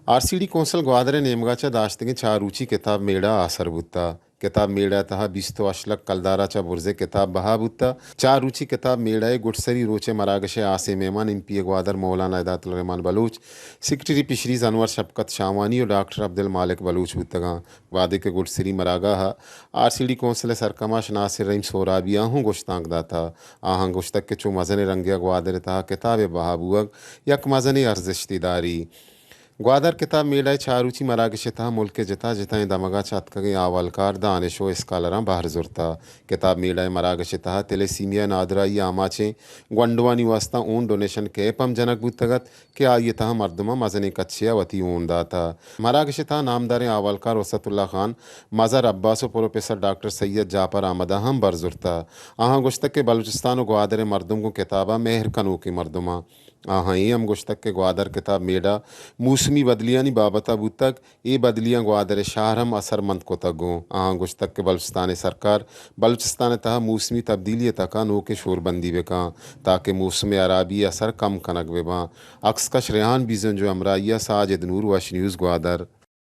Are C D council Gwadar ءِ نیمگ ءَ چہ داشتگیں چار روچی کتاب میڑہ آسر بوتہ۔ کتاب میڑہ ءِ تہا بیست ءُ ہشت لک کلدار ءَ چہ برزیں کتاب بہا بوتہ۔ چار روچی کتاب میڑہ ءِ گڈسری روچ ءِ مراگش ءِ ہاسیں مہمان ایم پی اے گوادر مولانا ہدایت الرحمن بلوچ، سیکرٹری فشریز انور شفقت شاہوانی ءُ ڈاکٹر عبدالمالک بلوچ بوتگاں۔ وہدے کہ گڈسری مراگاہ ءَ آر سی ڈی کونسل ءِ سرکماش ناصر رحیم سہرابی ءَ ہوں گشتانک داتہ، آہاں گوشتگ کہ چو مزنیں رنگے ءَ گوادر ءِ تہا کتاب ءِ بہا بوگ یک مزنیں ارزشتے داری۔ گوادر کتاب میڑہ ءِ چاروچی مراگش ءِ تہا ملک ءِ جتا جتائیں دمگاں چہ اتکگیں احوالکار، دانش ءُ اسکالراں بہر زرتہ۔ کتاب میڑہ ءِ مراگش ءِ تہا تلے سیمیا ءِ نادراہی ءِ آماچیں گونڈوانی واستہ اون ڈونیشن کیمپ ہم جنگ بوتگ ات کہ آئی ءِ تہا مردماں مزنیں کچے ءَ وتی اون داتہ۔ مراگش ءِ تہا نامداریں احوالکار وسعت اللہ خان، مزر عباس ءُ پروفیسر ڈاکٹر سید جعفر احمد ءَ ہم بہر زرتہ۔ آہاں گوشتگ کہ بلوچستان ءُ گوادر ءِ مردم گوں کتاب ءَ مہر کنوکیں مردماں۔ آہاں اے ہم گوشتگ کہ گوادر کتاب میڑہ موسمی بدلیانی بابت ءَ بوتگ، اے بدلیاں گوادر ءِ شہر ہم اثرمند کتگ۔ گوں آہاں گوشتگ کہ بلوچستان ءِ سرکار بلوچستان ءِ تہا موسمی تبدیلی ءِ تک ءَ نوکیں شوربندی بہ کن تاکہ موسم ءِ ہرابی ءِ اثر کم کنگ بہ باں۔ عکس کش ریحان بیزنجو ءِ ہمراہی ءَ ساجد نور، وش نیوز گوادر۔